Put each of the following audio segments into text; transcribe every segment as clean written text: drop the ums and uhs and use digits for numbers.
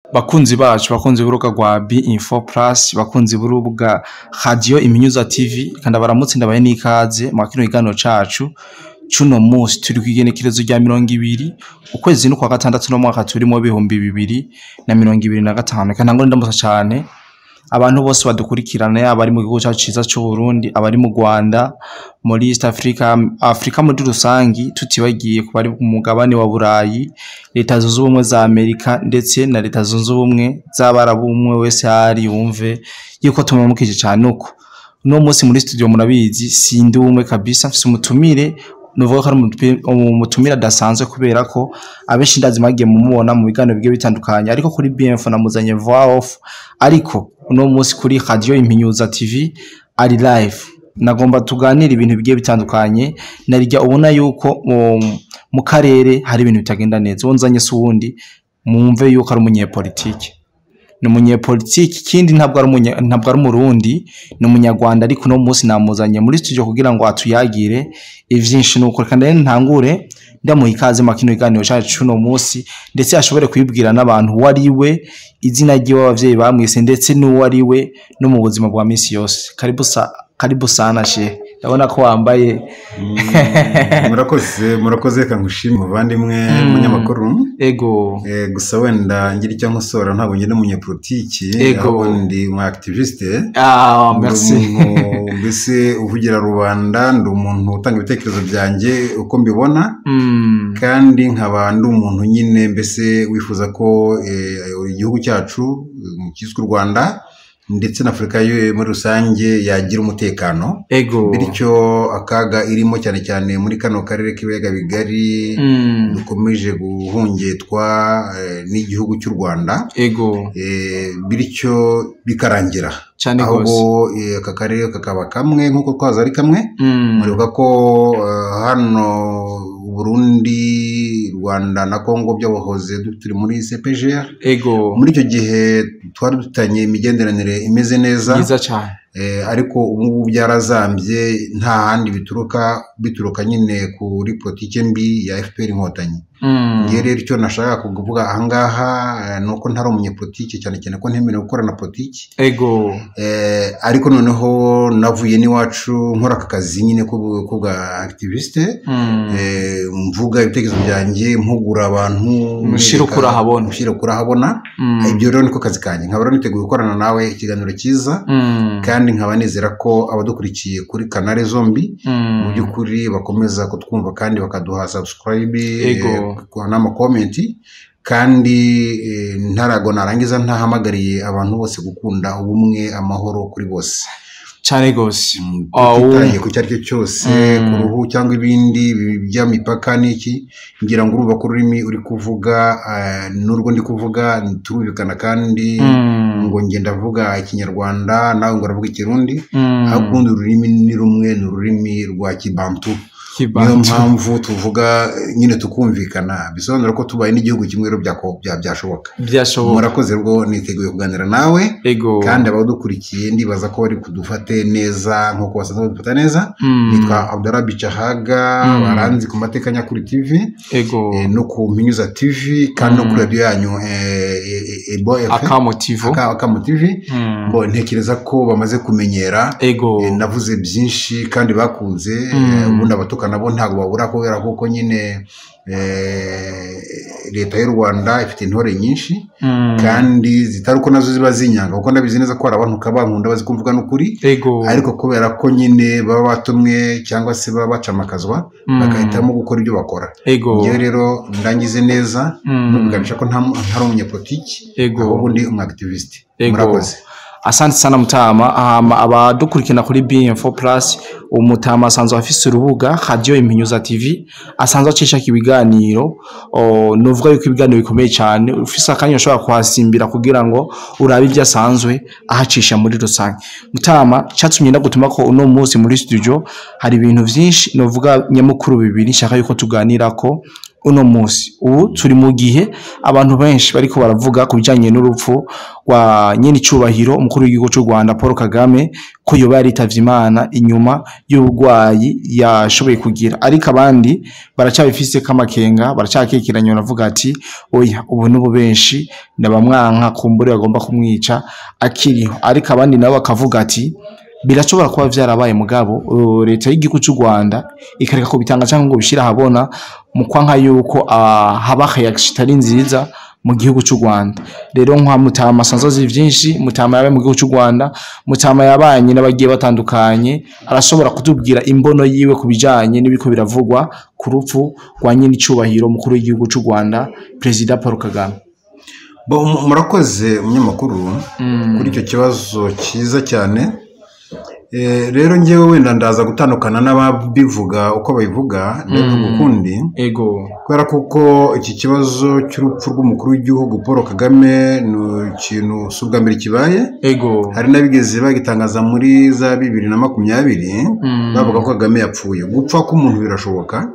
Bakunzi bacu, bakunzi b'urubuga rwa B Info Plus, bakunzi b'urubuga Radio Iminyuza TV, kandi baramutse, ndabaye n'ikaze mu kino kiganiro cacu cuno munsi. Turi kw'igenekerezo rya 20 ukwezi n'ukwa gatandatu no mwaka turimo 2025. Kandi ngo ndamutsa cane abantu bose badukurikirana, yaba ari mu gihugu cyacu ciza c'u Burundi, abari mu Rwanda, muri East Africa, Afrika muri rusangi, tutibagiye ku bari mu mugabane wa Burayi, Leta Zunze Ubumwe za Amerika ndetse na Leta Zunze Ubumwe z'Abarabu. Umwe wese ahari yumve yuko tumumukije cyane. Uko uno munsi muri studio, murabizi, sindi umwe kabisa, mfise umutumire. Nuvuga ko ari umutumire adasanzwe, kubera ko abenshi ndazi mwagiye mumubona mu biganiro bigiye bitandukanye, ariko kuri BMF namuzanye voix off, ariko uno munsi kuri Radio Impinyuza TV ari live. Nagomba tuganire ibintu bigiye bitandukanye, narirya ubona yuko mu karere hari ibintu bitagenda neza. Uwo nzanye si uwundi, mwumve yuko ari umunyepolitike. Ni umunyepolitiki, ikindi ntabwo ari umurundi, ni umunyarwanda, ariko uno munsi namuzanye muri studio kugira ngo atuyagire ivyinshi. Nuko reka ndende ntangure ndamuha ikaze mu kino kiganiro cacu cuno munsi, ndetse ashobore kwibwira n'abantu uwo ari we, izina ryiwe, abavyeyi bamwise, ndetse n'uwo ari we no mu buzima bwa misi yose. Karibu karibu sana she, ndabona ko wambaye. Murakoze, murakoze. Reka ngushime, muvandimwe munyamakuru. Ego. Gusa wenda ngira icyo nkosora, ntabwo ngenda umunyepolitiki, ahubwo ndi umu activiste. Ah, Ndi merci. umuntu mbese uvugira rubanda, ndi umuntu utanga ibitekerezo byanjye uko mbibona, kandi nkaba ndi umuntu nyine mbese wifuza ko igihugu cyacu cyiswe u Rwanda ndetse na Afurika muri rusange yagira umutekano, bityo akaga irimo, cyane cyane muri kano karere k'ibiyaga bigari dukomeje guhungetwa n'igihugu cy'u Rwanda, bityo bikarangira, Cyane gose. ahubwo aka karere kakaba kamwe nk'uko twaza ari kamwe. Muribuka ko hano Burundi, Rwanda na Congo byahoze turi muri CEPGL. Muri icyo gihe twari dufitanye imigenderanire imeze neza. Byiza cyane. Ariko ubu ngubu byarazambye, nta handi bituruka, bituruka nyine kuri politike mbi ya FPR Inkotanyi. Ngewe rero icyo nashaka kuvuga ahangaha ni uko ntari umunyepolitike, cyane cyane ko ntemerewe gukora na politiki. Ariko noneho navuye n'iwacu nkora aka kazi nyine k'ubwa activiste, mvuga ibitekerezo byanjye, mpugura abantu, Mushyira ukuri ahabona. Mushyira ukuri ahabona. Ibyo rero niko kazi kanjye, nkaba rero niteguye gukorana nawe ikiganiro cyiza, kandi nkaba nizera ko abadukurikiye kuri canal zombi mu by'ukuri bakomeza kutwumva kandi bakaduha subscribe n'ama comment. Kandi ntarago narangiza ntahamagariye abantu bose gukunda ubumwe, amahoro kuri bose. Cyane gose. Tutitaye ku icyo ari cyo cyose, ku ruhu cyangwa ibindi by'imipaka n'iki. Ngira ngo urumva ko ururimi uri kuvuga n'urwo ndi kuvuga turumvikana, kandi ngo njye ndavuga Ikinyarwanda, nawe ngo uravuga Ikirundi, ariko ubundi ururimi ni rumwe, ni ururimi rwa Kibantu. Niyo Kibantu. mpamvu tuvuga nyine tukumvikana, bisobanura ko tubaye n'igihugu kimwe rero byashoboka. Byashoboka. Murakoze rwo, niteguye kuganira nawe, kandi abadukurikiye ndibaza ko bari kudufate neza nk'uko basanzwe badufata neza. Nitwa Abdallah Bicahaga, baranzi ku Mateka Nyakuri TV, no ku Mpinyuza TV, kandi no kuri radiyo yanyu Ebo FM. Akamo TV. Akamo TV. Bo ntekereza ko bamaze kumenyera. Navuze byinshi kandi bakunze. Ubundi abatuka nabo ntabwo babura, kubera kuko nyine leta y'u Rwanda ifite intore nyinshi, kandi zitari uko nazo ziba zinyanga, kuko ndabizi neza ko hari abantu bankunda, bazi ko mvuga n'ukuri, ariko kubera ko nyine baba batumwe cyangwa se baba bacamakazwa, bagahitamo gukora ibyo bakora. Ngewe rero ndangize neza nubiganisha ko ntari umunyepolitiki, ahubwo ndi umu activiste. Murakoze. Asante sana mutama. Hama abadukurikirana kuri BM4 Plus, umutama asanzwe afise urubuga Radio Impinyuza TV asanzwe acishako ibiganiro. Novuga yuko ibiganiro bikomeye cyane, ufise akanya ushobora kuhasimbira kugira ngo urabe ibyo asanzwe ahacisha muri rusange. Mutama, cyatumye ndagutuma ko uno munsi muri studio hari ibintu vyinshi, novuga nyamukuru bibiri nshaka yuko tuganirako. Uno munsi ubu turi mu gihe abantu benshi bariko baravuga ku bijanye n'urupfu rwa nyenicubahiro umukuru w'igihugu c'u Rwanda Paul Kagame, ko yoba yaritavye Imana inyuma y'uburwayi yashoboye kugira, ariko abandi baracabifise kamakenga, baracakekeranya, baravuga ati oya, ubu n'ubu benshi ndabamwanka, kumbure bagomba kumwica akiriho. Ariko abandi nabo bakavuga ati birashobora kuba vyarabaye, mugabo leta y'igihugu c'u Rwanda ikareka kubitanga cyangwa ngo bishira ahabona mu kwanka yuko haba reaction itari nziza mu gihugu c'u Rwanda. Rero nka Mutama asanzwe azi vyinshi, Mutama yabaye mu gihugu c'u Rwanda, Mutama yabanye n'abagiye batandukanye, arashobora kutubwira imbono yiwe ku bijanye n'ibiko biravugwa ku rupfu rwa nyenicubahiro mukuru w'igihugu c'u Rwanda Perezida Paul Kagame. Bo, murakoze umunyamakuru kuri icyo kibazo cyiza cyane. Rero ngewe wenda ndaza gutandukana n'ababivuga uko babivuga, ndabivuga ukundi. Kubera kuko iki kibazo cy'urupfu rw'umukuru w'igihugu Paul Kagame ni ikintu si ubwa mbere kibaye. Hari n'abigeze bagitangaza muri za 2020 bavuga ko Kagame yapfuye. Gupfa k'umuntu birashoboka.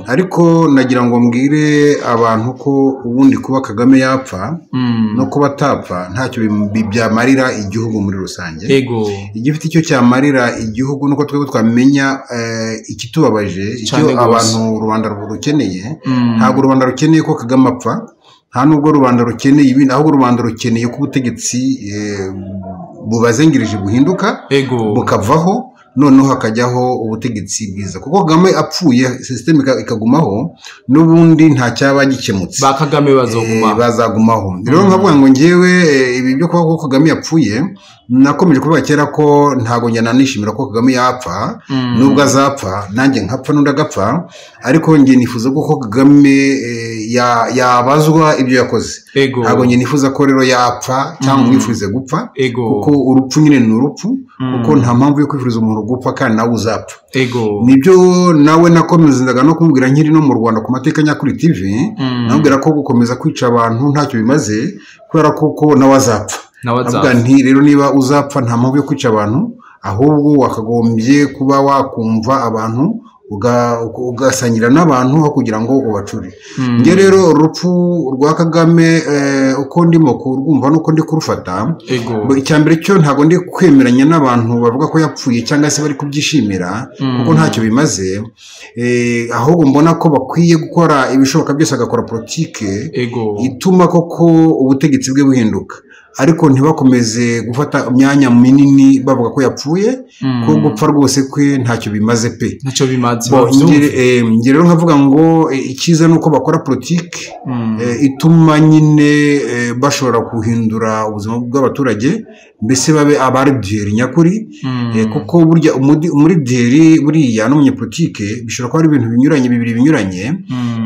Ariko nagira ngo mbwire abantu ko ubundi kuba Kagame yapfa no kuba atapfa ntacyo byamarira igihugu muri rusange. Igifite icyo cyamarira igihugu nuko twebwe twamenya ikitubabaje, icyo Cane gose. abantu rubanda rukeneye. Ntabwo rubanda rukeneye ko Kagame apfa, nta nubwo rubanda rukeneye ibindi, ahubwo rubanda rukeneye ko ubutegetsi bubazengereje buhinduka, bukavaho, noneho hakajyaho ubutegetsi bwiza. Kuko Kagame apfuye system ikagumaho, n'ubundi nta cyaba gikemutse. Ba Kagame bazoguma. Bazagumaho. Rero nkavuga ngo ngewe ibi byo kuvuga ko Kagame yapfuye, nakomeje kuvuga kera ko ntago njya nanishimira ko Kagame yapfa, nubwo azapfa nanjye nkapfa n'undi agapfa, ariko njye nifuza ko Kagame yabazwa ibyo yakoze. Ntago njye nifuza ko rero yapfa cyangwa mwifurize gupfa, kuko urupfu nyine ni urupfu, kuko nta mpamvu yo kwifuriza umuntu gupfa kandi nawe uzapfa. Nibyo nawe nakomezaga no kumubwira nkiri no mu Rwanda ku Mateka Nyakuri TV, namubwira ko gukomeza kwica abantu ntacyo bimaze, kubera ko nawe azapfa. Nawe azapfa. Avuga nti rero niba uzapfa nta mpamvu yo kwica abantu, ahubwo wakagombye kuba wakumva abantu ugasangira n'abantu aho kugira ngo ubacure. Njye rero urupfu rwa Kagame uko ndimo kurwumva nuko ndi kurufata, icya mbere cyo ntabwo ndi kwemeranya n'abantu bavuga ko yapfuye cyangwa se bari kubyishimira, kuko ntacyo bimaze. Ahubwo mbona ko bakwiye gukora ibishoboka byose agakora politike ituma koko ubutegetsi bwe buhinduka, ariko ntibakomeze gufata imyanya minini bavuga ko yapfuye, ko gupfa rwose kwe ntacyo bimaze pe. Ntacyo bimaze. Bo, bavyumve. Njye rero nkavuga ngo icyiza ni uko bakora politike ituma nyine bashobora guhindura ubuzima bw'abaturage, mbese babe abarideri nyakuri. Kuko burya umurideri buriya n'umunyepolitike bishobora kuba ari ibintu binyuranye, bibiri binyuranye.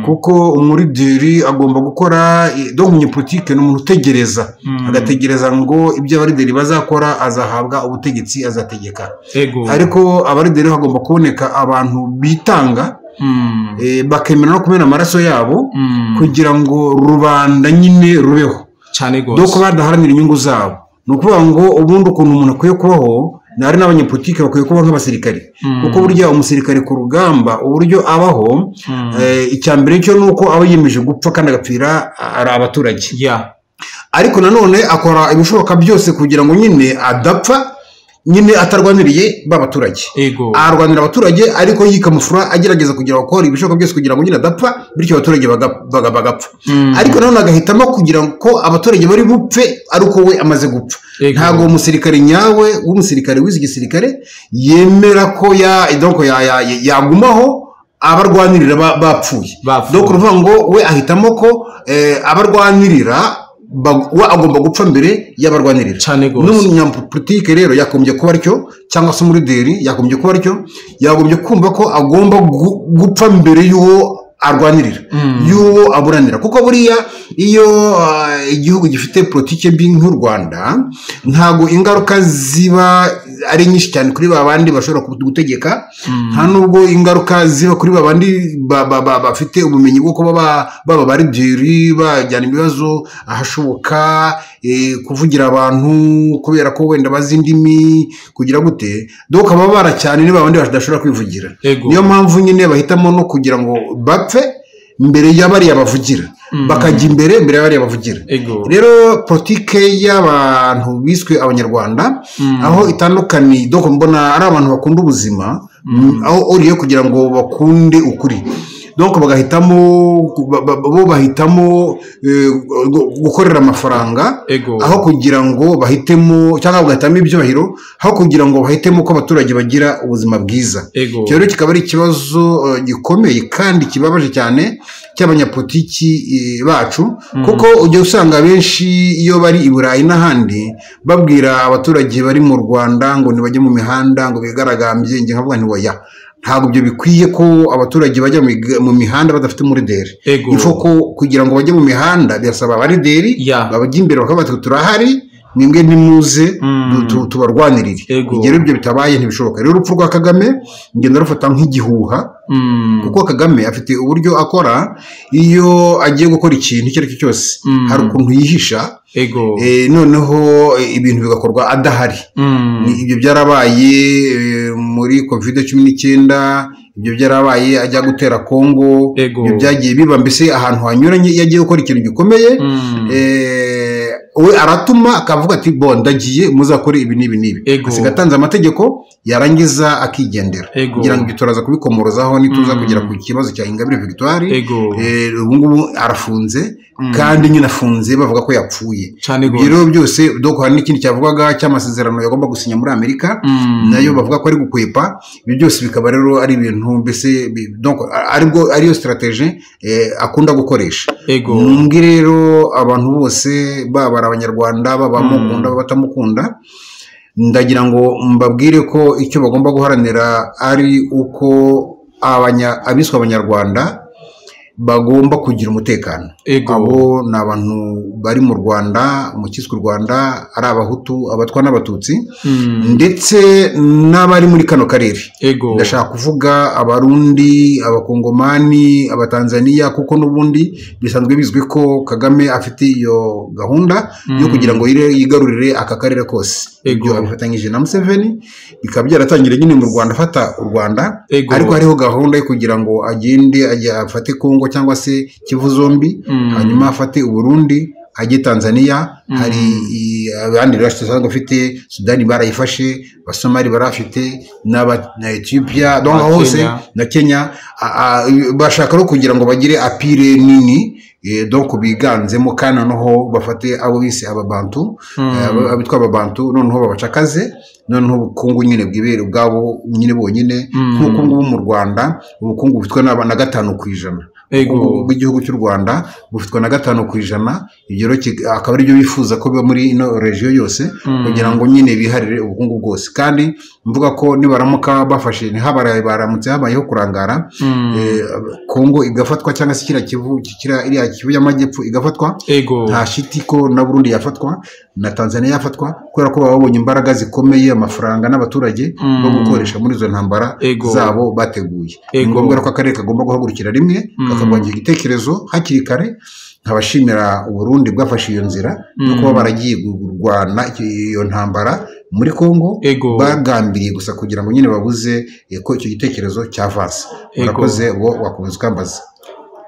Kuko umurideri agomba gukora, donc umunyepolitike ni umuntu utegereza, agategereza ngo ibyo abarideri bazakora, azahabwa ubutegetsi, azategeka. Ariko abarideri hagomba kuboneka abantu bitanga, bakemera no kumena amaraso yabo kugira ngo rubanda nyine rubeho. Cane dore gose. Ko badaharanira inyungu zabo. Ni ukuvuga ngo ubundi ukuntu umuntu akwiye kubaho, hari n'abanyepolitike bakwiye kubaho nk'abasirikare, kuko burya umusirikare ku rugamba uburyo abaho, icya mbere cyo ni uko aba yiyemeje gupfa kandi agapfira ari abaturage. Ariko nanone akora ibishoboka byose kugira ngo nyine adapfa nyine atarwaniriye ba baturage. Arwanira abaturage ariko yikamufura, agerageza kugira ngo akore ibishoboka byose kugira ngo nyine adapfa, bityo abaturage bagapfa. Ariko nanone agahitamo kugira ngo abaturage bari bupfe ari uko we amaze gupfa. Ntabwo umusirikare nyawe w'umusirikare wize igisirikare yemera ko ya donc yagumaho abarwanirira bapfuye. Bapfuye. Donc uruvuga ngo we ahitamo ko abarwanirira we agomba gupfa mbere y'abarwanirira. Cane gose. N'umunyapolitike rero yagombye kuba atyo, cyangwa se umurideri yagombye kuba atyo, yagombye kumva ko agomba gupfa mbere y'uwo arwanirira, y'uwo aburanira. Kuko buriya iyo igihugu gifite politike mbi nk'u Rwanda, ntabwo ingaruka ziba ari nyinshi cyane kuri ba bandi bashobora gutegeka, nta nubwo ingaruka ziba kuri ba bandi bafite ubumenyi bwo kuba baba barideri, bajyana ibibazo ahashoboka, kuvugira abantu kubera ko wenda bazi indimi, kugira gute. Donc ababara cyane ni ba bandi badashobora kwivugira. Niyo mpamvu nyine bahitamo no kugira ngo bapfe mbere y'abariya bavugira, bakajya imbere mbere y'abariya bavugira. Rero politike y'abantu biswe abanyarwanda aho itandukaniye, donc mbona ari abantu bakunda ubuzima, aho oriye kugira ngo bakunde ukuri, donc bagahitamo bo bahitamo gukorera amafaranga aho kugira ngo bahitemo, cyangwa bagahitamo ibyubahiro aho kugira ngo bahitemo ko abaturage bagira ubuzima bwiza. Icyo rero kikaba ari ikibazo gikomeye kandi kibabaje cyane cy'abanyapolitiki bacu, kuko ujya usanga benshi iyo bari i Burayi n'ahandi babwira abaturage bari mu Rwanda ngo ntibajye mu mihanda ngo bigaragambye. Njye nkavuga nti oya, ntabwo ibyo bikwiye ko abaturage bajya mu mihanda badafite umurideri. Ifo ko kugira ngo bajye mu mihanda birasaba abarideri babajya imbere bakavuga bati turahari, mwebwe nimuze tubarwanirire. Igihe ibyo bitabaye ntibishoboka. Rero urupfu rwa Kagame ngenda rufata nk'igihuha, kuko Kagame afite uburyo akora iyo agiye gukora ikintu icyo ari cyo cyose, hari ukuntu yihisha. Noneho ibintu bigakorwa adahari. Ibyo byarabaye muri COVID-19, ibyo byarabaye ajya gutera Kongo, ibyo byagiye biba mbese ahantu hanyuranye iyo agiye gukora ikintu gikomeye, we aratuma akavuga ati bo ndagiye muzakore ibi n'ibi n'ibi, asiga atanze amategeko yarangiza akigendera. Kugira ngo ibyo turaza kubikomorozaho nituza kugera ku kibazo cya Ingabire Victoire. Ubu ngubu arafunze, kandi nyine afunze bavuga ko yapfuye. Ibyo rero byose, donc hari n'ikindi cyavugaga cy'amasezerano yagomba gusinya muri Amerika, nayo bavuga ko ari gukwepa. Ibyo byose bikaba rero ari ibintu mbese donc aribwo ariyo strategie akunda gukoresha. Numbwi rero abantu bose baba ari abanyarwanda, baba bamukunda batamukunda, ndagira ngo mbabwire ko icyo bagomba guharanira ari uko abiswe abanyarwanda bagomba kugira umutekano. Abo ni abantu bari mu Rwanda, mu cyiswe u Rwanda, ari abahutu, abatwa n'abatutsi, ndetse n'abari muri kano karere. Ndashaka kuvuga abarundi, abakongomani, abatanzania, kuko n'ubundi bisanzwe bizwi ko Kagame afite iyo gahunda yo kugira ngo yigarurire aka karere kose. Ibyo abifatanyije na Museveni, bikaba byaratangiye nyine mu Rwanda, afata u Rwanda, ariko hariho gahunda yo kugira ngo agende afate Kongo cyangwa se Kivu zombi, hanyuma afate Uburundi, ajye Tanzania. Hari abandi basanzwe bafite Sudani barayifashe, Basomali barafite, na Ethiopia, donc hose na Kenya, bashaka no kugira ngo bagire apire nini, donc biganzemo, kandi noneho bafate abo bise ababantu, abitwa ababantu, noneho babacakaze, noneho ubukungu nyine bwibere ubwabo nyine bonyine. Nk'uko ngubu mu Rwanda ubukungu bufitwe na 5%. Bw'igihugu cy'u Rwanda bufitwe na 5%. Ibyo rero akaba aribyo bifuza ko biba muri ino region yose, kugira ngo nyine biharire ubukungu bwose. Kandi mvuga ko nibaramuka bafashe, ntihabaraye baramutse habayeho kurangara, Kongo igafatwa cyangwa se kiriya Kivu, iriya Kivu y'amajyepfo igafatwa, nta shiti ko na Burundi yafatwa na Tanzania yafatwa, kubera ko baba babonye imbaraga zikomeye, amafaranga n'abaturage bo gukoresha muri izo ntambara zabo bateguye. Ni ngombwa ko akarere kagomba guhagurukira rimwe, kakarwanya igitekerezo hakiri kare. Nkabashimira Uburundi bwafashe iyo nzira yo kuba baragiye kurwana iyo ntambara muri Kongo, bagambiriye gusa kugira ngo nyine babuze ko icyo gitekerezo cyavanse. Murakoze, ubwo wakomeza ukambaza.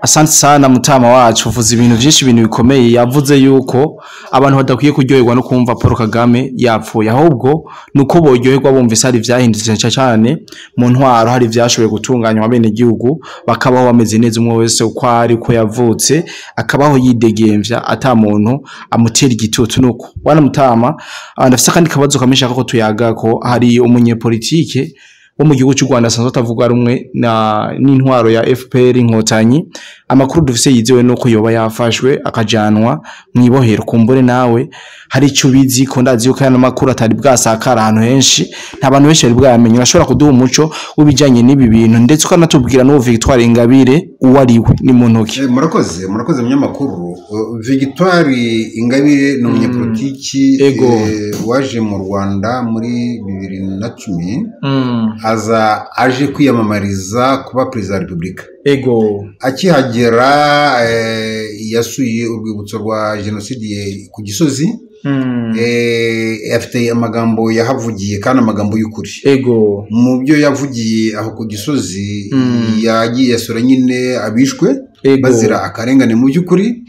Asante sana mutama wacu, uvuze ibintu byinshi, ibintu bikomeye. Yavuze yuko abantu badakwiye kuryoherwa no kumva Paul Kagame yapfuye, ahubwo nuko boryoherwa bumvise hari ivyahindutse cyane mu ntwaro, hari ivyashoboye gutunganywa bene gihugu bakabaho bameze neza, umwe wese uko ari uko yavutse akabaho yidegemvya ata muntu amutera igitutu. Nuko bwana mutama, ndafise kandi kabazo kamishaka ko tuyaga ko hari umunyepolitike wo mu gihugu cy'u Rwanda asanzwe atavuga rumwe na n'intwaro ya FPR Inkotanyi. Amakuru dufise yizewe nuko yoba yafashwe akajanwa mwibohero. Kumbure nawe hari icyo ubizi ko ndazi yuko yana makuru atari bwasakara ahantu henshi, nta bantu benshi bari bwayamenye. Urashobora kuduha umuco w'ibijanye n'ibi bintu, ndetse ukanatubwira n'uwo Victoire Ingabire uwo ari we ni mu ntoki. Murakoze, murakoze munyamakuru. Victoire Ingabire ni umunyepolitiki waje mu Rwanda muri 2010, aza aje kwiyamamariza kuba perezida wa Repubulika. Akihagera yasuye urwibutso rwa jenoside ku Gisozi. Afite amagambo yahavugiye kandi amagambo y'ukuri. Mu byo yavugiye aho ku Gisozi, yagiye asura nyine abishwe. Bazira akarengane mu by'ukuri.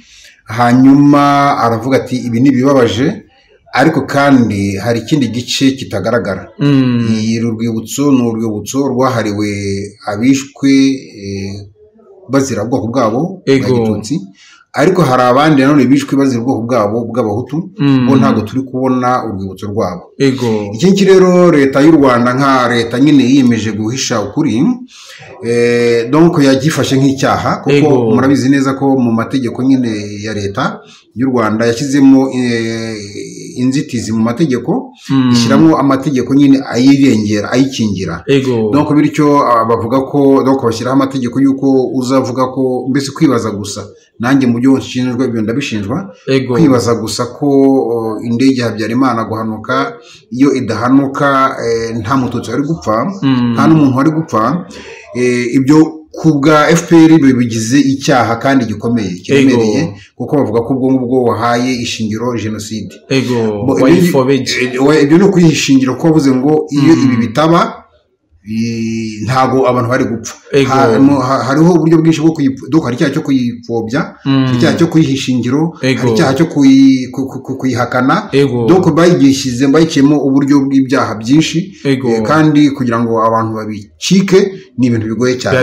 Hanyuma aravuga ati ibi ni ibibabaje, ariko kandi hari ikindi gice kitagaragara. Uru rwibutso ni urwibutso rwahariwe abishwe bazira ubwoko bwabo bwa Gitutsi, ariko hari abandi nanone bishwe bazira ubwoko bwabo bw'Abahutu, bo ntabwo turi kubona urwibutso rwabo. Iki ngiki rero leta y'u Rwanda nka leta nyine yiyemeje guhisha ukuri, donc yagifashe nk'icyaha, kuko murabizi neza ko mu mategeko nyine ya leta y'u Rwanda yashyizemo inzitizi mu mategeko, ishyiramo amategeko nyine ayirengera, ayikingira. Donc bityo bavuga ko donc bashyiraho amategeko y'uko uzavuga ko mbese kwibaza gusa, nanjye mu byo nshinjwa ibyo ndabishinjwa, kwibaza gusa ko indege ya Habyarimana guhanuka, iyo idahanuka nta Mututsi wari gupfa, nta n'umuntu wari gupfa, ibyo ku bwa FPR bigize icyaha kandi gikomeye kiremereye, kuko bavuga ko ubwo ngubwo wahaye ishingiro jenoside. Ibyo ni ukuyiha ishingiro, kuko bavuze ngo iyo ibi bitaba ntago abantu bari gupfa. Hariho uburyo bwinshi bwo kuyidoka, hari icyaha cyo kuyipfobya, hari icyaha cyo kuyiha ishingiro, hari icyaha cyo kuyihakana. Donc bayigishyize bayiciyemo uburyo bw'ibyaha byinshi, kandi kugira ngo abantu babicike ni ibintu bigoye cyane.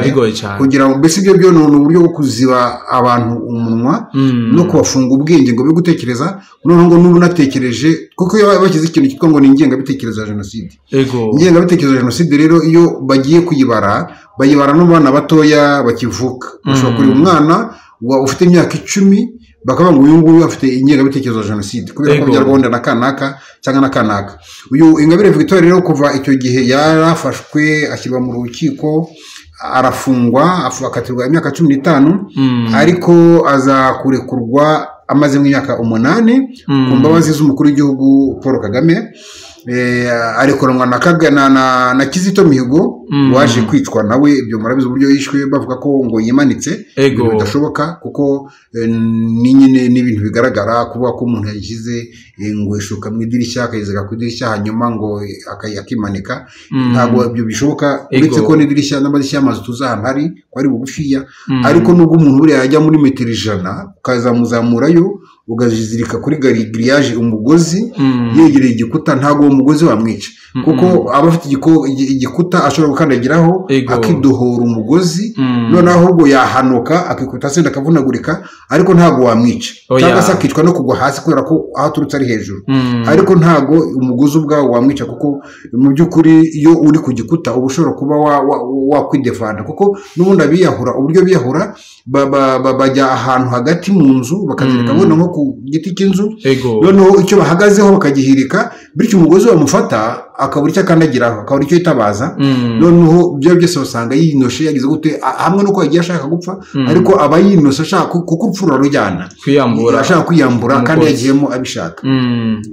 Kugira ngo mbese ibyo byo ni uburyo bwo kuziba abantu umunwa no kubafunga ubwenge ngo be gutekereza, noneho ngo n'ubu natekereje, kuko iyo bashyize ikintu cyitwa ngo ni ingengabitekerezo ya jenoside. Ingengabitekerezo ya jenoside rero iyo bagiye kuyibara, bayibara n'abana batoya bakivuka. Bashobora kureba umwana ufite imyaka 10 bakavuga ngo uyu nguyu afite ingengabitekerezo ya jenoside kubera ko byarwanda na kanaka cyangwa na kanaka. Uyu Ingabire Victoire rero kuva icyo gihe yarafashwe ashyirwa mu rukiko, arafungwa, akatirwa imyaka 15, ariko aza kurekurwa amaze mu myaka 8 ku mbabazi z'umukuru w'igihugu Paul Kagame. Arekoranwa na Kizito Mihigo waje kwicwa nawe, ibyo murabizi uburyo yishwe, bavuga ko ngo yimanitse, bidashoboka kuko ni nyine n'ibintu bigaragara kuvuga ko umuntu yashyize ngo ishuka mu idirishya akayiziga ku idirishya hanyuma ngo akimanika, ntabwo ibyo bishoboka, uretse ko n'idirishya n'amadirishya y'amazu tuzi ahantu hari ko ari bugufiya, ariko nubwo umuntu buriya yajya muri metero 100 ukazamuzamurayo ukazizirika kuri gariyaje umugozi yegereye igikuta, ntabwo uwo mugozi wamwica, kuko aba afite igikuta ashobora gukandagiraho akidohora umugozi, noneho ahubwo yahanuka akikubita hasi akavunagurika, ariko ntabwo wamwica, cyangwa se akicwa no kugwa hasi kubera ko aho aturutse ari hejuru, ariko ntabwo umugozi ubwawo wamwica, kuko mu by'ukuri iyo uri ku gikuta uba ushobora kuba wakwidefanda, kuko n'ubundi abiyahura uburyo biyahura bajya ahantu hagati mu nzu bakazirika wenda nko ku giti cy'inzu, noneho icyo bahagazeho bakagihirika, bityo umugozi bamufata akabura icyo akandagiraho, akabura icyo yitabaza, noneho ibyo byose usanga yinoshe yagize gute, hamwe nuko yagiye ashaka gupfa, ariko aba yinoshe ashaka kuko urupfu rurarujyana, ashaka kwiyambura kandi yagiyemo abishaka.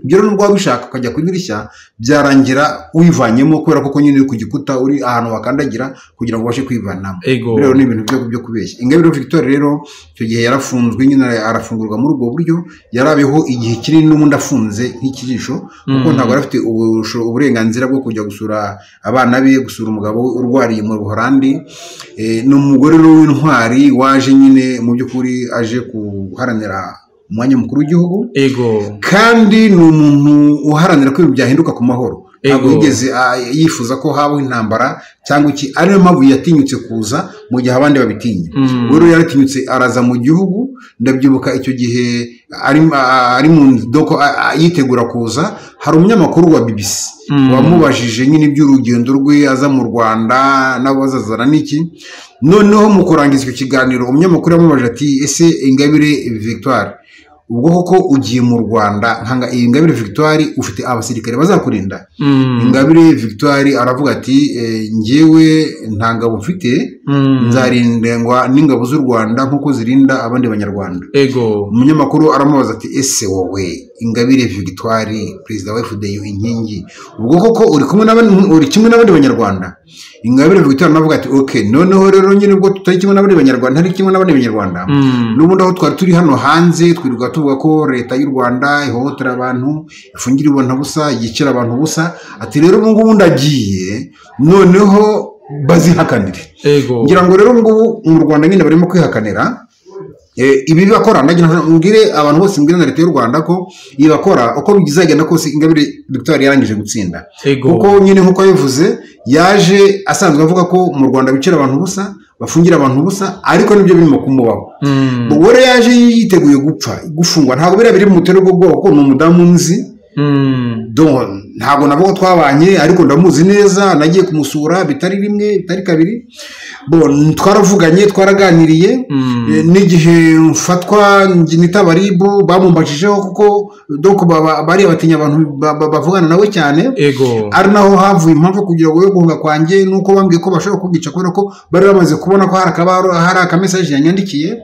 Ibyo rero nubwo wabishaka ukajya ku idirishya byarangira wivanyemo, kubera ko nyine uri ku gikuta uri ahantu wakandagira kugira ngo ubashe kwivanamo. Rero ni ibintu byo kubeshya. Ingabire Victoire rero icyo gihe yarafunzwe nyine, arafungurwa muri ubwo buryo, yarabeho igihe kinini n'ubundi afunze nk'ikijisho, kuko ntabwo yari afite uburenganzira bwo kujya gusura abana be, gusura umugabo we urwariye mu Buholandi. Ni umugore w'intwari waje nyine mu by'ukuri aje guharanira umwanya mukuru w'igihugu, kandi ni umuntu uharanira ko ibintu byahinduka ku mahoro, ntabwo yigeze yifuza ko habaho intambara cyangwa iki, ari nayo mpamvu yatinyutse kuza mu gihe abandi babitinya. Rero yaratinyutse araza mu gihugu, ndabyibuka icyo gihe ari mu doko yitegura kuza, hari umunyamakuru wa BBC wamubajije nyine iby'urugendo rwe aza mu Rwanda nabo azazana n'iki, noneho mu kurangiza icyo kiganiro umunyamakuru yamubajije ati ese Ingabire Victoire ubwo koko ugiye mu Rwanda nkanga Ingabire Victoire ufite abasirikare bazakurinda? Ingabire Victoire aravuga ati njyewe nta ngabo mfite, nzarindwa n'ingabo z'u Rwanda nkuko zirinda abandi banyarwanda. Umunyamakuru aramubaza ati ese wowe Ingabire Victoire perezida wa FDU Inkingi ubwo koko uri kumwe n'abandi, uri kimwe n'abandi banyarwanda? Ingabire Victoire navuga ati okay, noneho rero nyine ubwo tutari kimwe n'abandi banyarwanda, ntari kimwe n'abandi banyarwanda, n'ubundi aho twari turi hano hanze twirirwa tuvuga ko leta y'u Rwanda ihohotera abantu, ifungira abantu busa, yicira abantu busa, ati rero ubu ngubu ndagiye noneho bazihakanire. Ngira ngo rero ngubu mu Rwanda nyine barimo kwihakanira. Ibi bakora ndagira mbwire abantu bose, mbwire na leta y'u Rwanda ko ibakora uko bizagenda kose Ingabire Victoire yarangije gutsinda. Kuko nyine nkuko yabivuze, yaje asanzwe avuga ko mu Rwanda bicira abantu ubusa, bafungira abantu ubusa, ariko nibyo birimo kumubaho. Ubwo rero yaje yiteguye gupfa, gufungwa, ntabwo biriya biri mu mutero bw'ubwoko. Ni umudamu nzi, ntabwo navuga twabanye, ariko ndamuzi neza, nagiye kumusura bitari rimwe bitari kabiri, twaravuganye, twaraganiriye. N'igihe mfatwa nitaba RIB bamumbajijeho, kuko donc bari batinya abantu bavugana nawe cyane. Ari naho havuye impamvu kugira ngo yo guhunga kwanjye, nuko bambwiye ko bashobora kugica kubera ko bari bamaze kubona ko hari akamesaje yanyandikiye.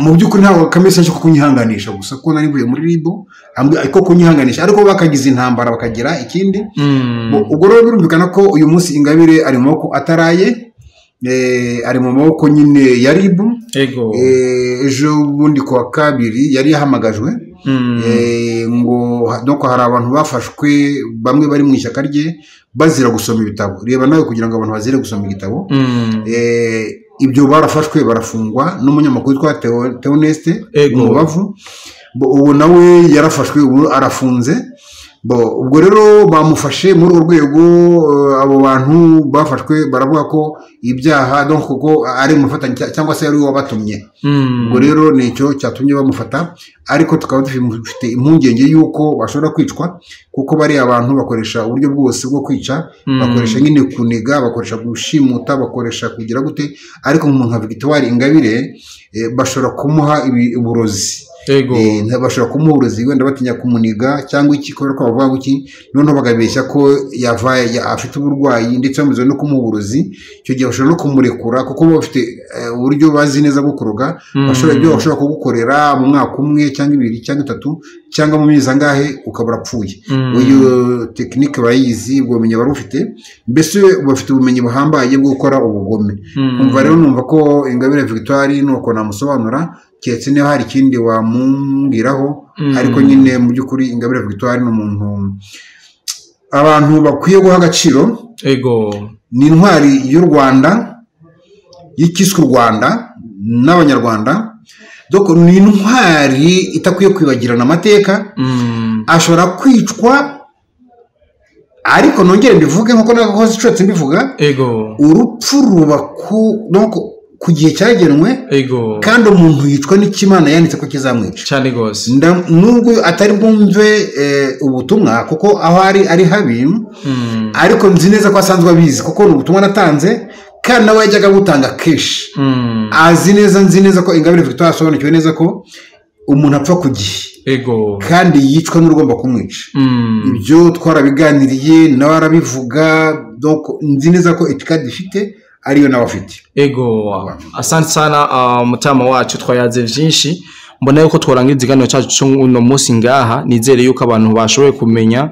Mu by'ukuri ntabwo akamesaje ko kunyihanganisha gusa, kuko nari mvuye muri RIB, ariko kunyihanganisha, ariko bakagize intambara bakagira ikindi. Ubwo rero birumvikana ko uyu munsi Ingabire ari mu maboko ataraye, ari mu maboko nyine ya RIB. Ejo bundi kuwa kabiri yari yahamagajwe, ngo donc hari abantu bafashwe bamwe bari mu ishyaka rye bazira gusoma ibitabo. Reba nawe, kugira ngo abantu bazire gusoma igitabo, ibyo barafashwe barafungwa. N'umunyamakuru witwa Theoneste Umubavu, ubu nawe yarafashwe, ubu arafunze. Ubwo rero bamufashe muri urwo rwego. Abo bantu bafashwe baravuga ko ibyaha donc kuko ari umufatanya cyangwa se ari we wabatumye. Ubwo rero nicyo cyatumye bamufata, ariko tukaba dufite impungenge y'uko bashobora kwicwa, kuko bariya abantu bakoresha uburyo bwose bwo kwica, bakoresha nyine kuniga, bakoresha gushimuta, bakoresha kugira gute, ariko umuntu nka Victoire Ingabire bashobora kumuha uburozi. Bashobora kumuha uburozi wenda batinya kumuniga cyangwa iki, kubera ko bavuga iki, noneho bagabeshya ko yavaye afite uburwayi, ndetse bamaze no kumuha uburozi. Icyo gihe bashobora no kumurekura, kuko baba bafite uburyo bazi neza bwo kuroga. Bashobora ibyo bashobora kugukorera mu mwaka umwe cyangwa ibiri cyangwa itatu cyangwa mu mezi angahe ukaba urapfuye. Iyo tekinike barayizi, ubwo bumenyi barufite, mbese bafite ubumenyi buhambaye bwo gukora ubugome. Umva rero, numva ko Ingabire Victoire nuko namusobanura, keretse niba hari ikindi wamumbwiraho. Ariko nyine mu by'ukuri Ingabire Victoire ni umuntu abantu bakwiye guha agaciro. Ni intwari y'u Rwanda, y'ikiswe u Rwanda n'Abanyarwanda. Ni intwari itakwiye kwibagirana amateka. Ashobora kwicwa, ariko nongere mbivuge nkuko nakoze nshatse mbivuga, urupfu ruba ku gihe cyagenwe, kandi umuntu yicwa n'ikimana yanditse ko kizamwica. Cyane gose. Nubwo atari bwumve ubutumwa, kuko aho ari habi, ariko nzi neza ko asanzwe abizi, kuko ni ubutumwa natanze kandi nawe yajyaga butanga kenshi. Azi neza, nzi neza ko Ingabire Victoire asobanukiwe neza ko umuntu apfa ku gihe, kandi yicwa n'urugomba kumwica. Ibyo twarabiganiriye, nawe arabivuga, donc nzi neza ko itikadi ifite ariyo nawe afite. Asante sana mutama wacu, twayaze vyinshi. Mbona yuko tworangiza ikiganiro cyacu cy'uno munsi ngaha. Nizere yuko abantu bashoboye kumenya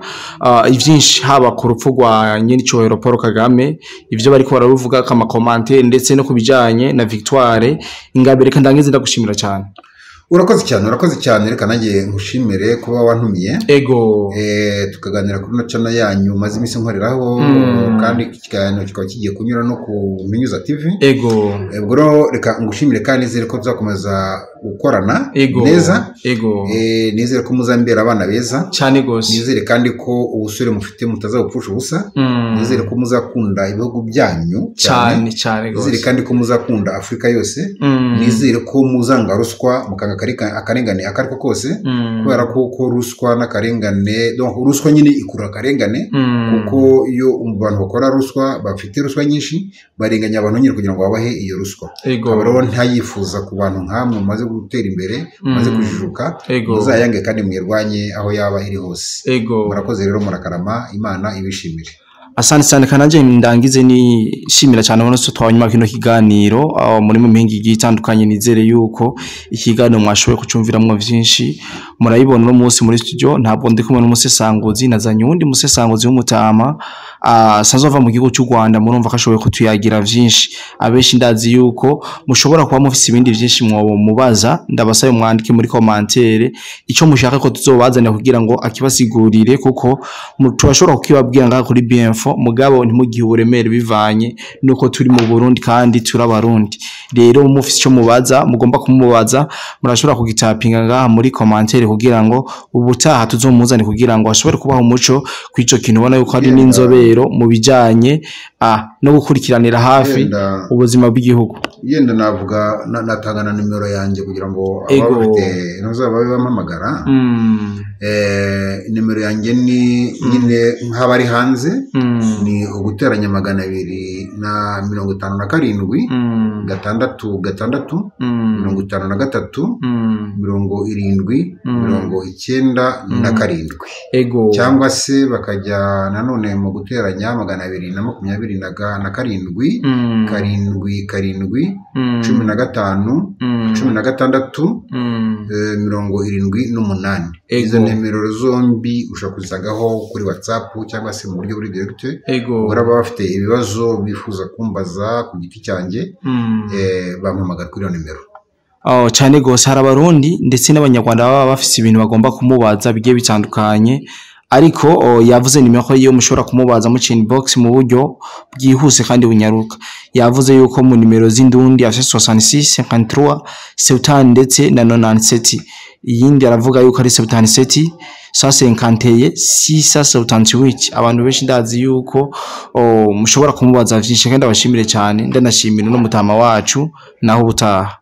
ivyinshi, haba ku rupfu rwa nyiricyubahiro Paul Kagame, ivyo bariko bararuvuga kama commentaire, ndetse no kubijanye na Victoire Ingabire. Reka ndangize ndagushimira cyane. Urakoze cyane, urakoze cyane. Reka nanjye nkushimire kuba wantumiye, tukaganira kuri ino channel yanyu maze iminsi nkoreraho, kandi iki kiganiro kikaba kigiye kunyura no ku Minyuza TV. Ubwo rero reka ngushimire kandi nizere ko tuzakomeza gukorana neza. Nizere ko muzambera abana beza. Cyane gose. Nizere kandi ko ubusore mufite mutazabupfusha ubusa. Nizere ko muzakunda ibihugu byanyu cyane cyane gose. Nizere kandi ko muzakunda Afurika yose. Nizere ko muzanga ruswa, mukanga akarengane ako ariko kose, kubera ko ruswa n'akarengane, donc ruswa nyine ikurura akarengane, kuko iyo abantu bakora ruswa, bafite ruswa nyinshi, barenganya abantu nyine kugira ngo babahe iyo ruswa. Akaba rero ntayifuza ku bantu nkamwe mumaze gutera imbere, mumaze kujijuka. Muzayange kandi mwirwanye aho yaba iri hose. Murakoze rero, murakarama, Imana ibishimire. Asante cyane. Kananje ndangize nishimira cyane ubona so twanyuma kino kiganiro muri mu mihinga igiye itandukanye. Nizere yuko ikiganiro mwashoboye kucumviramwo vyinshi. Murayibona uno munsi muri studio ntabwo ndi kumwe n'umusesanguzi, nazanye uwundi musesanguzi w'umutama asanzwe ava mu gihugu cy'u Rwanda. Murumva ko ashoboye kutuyagira vyinshi. Abenshi ndazi yuko mushobora kuba mufise ibindi vyinshi mwobo mubaza, ndabasaye mwandike muri commentaire ico mushaka ko tuzobazanira kugira ngo akibasigurire, kuko turashobora kukibabwira ngaha kuri BM4. info, mugabo ntimugihe uburemere bivanye nuko turi mu Burundi kandi turi Abarundi. Rero mufise ico mubaza, mugomba kumubaza, murashobora kugitapinga ngaha muri commentaire kugira ngo ubutaha tuzomuzane, kugira ngo ashobore kubaha umuco kw'ico kintu. Ubona yuko ari n'inzobero mu bijanye no gukurikiranira hafi ubuzima bw'igihugu. Yenda navuga natanga na nimero yanjye kugira ngo ababa bafite ntuzaba babe bampamagara. Nimero yanjye ni nyine nk'abari hanze, ni uguteranya 257 6 6 53 70 97. Cyangwa se bakajya nanone mu guteranya 227 7 7 15 16 78. Izo nimero zombi ushobora kuzisagaho kuri WhatsApp cyangwa se mu buryo buri direct. Uraba bafite ibibazo bifuza kumbaza ku giti cyanjye, bampamagara kuri iyo nimero. Cyane gose hari Abarundi ndetse n'Abanyarwanda baba bafise ibintu bagomba kumubaza bigiye bitandukanye, ariko yavuze nimero iyo mushobora kumubaza mu inbox mu buryo bwihuse kandi bunyaruka. Yavuze yuko mu nimero z'indundi afise 66 53 70 ndetse na 97. Iyindi aravuga yuko ari 77 151 678. Abantu benshi ndazi yuko mushobora kumubaza vyinshi, kandi abashimire cyane, ndanashimira no mutama wacu naho ubutaha.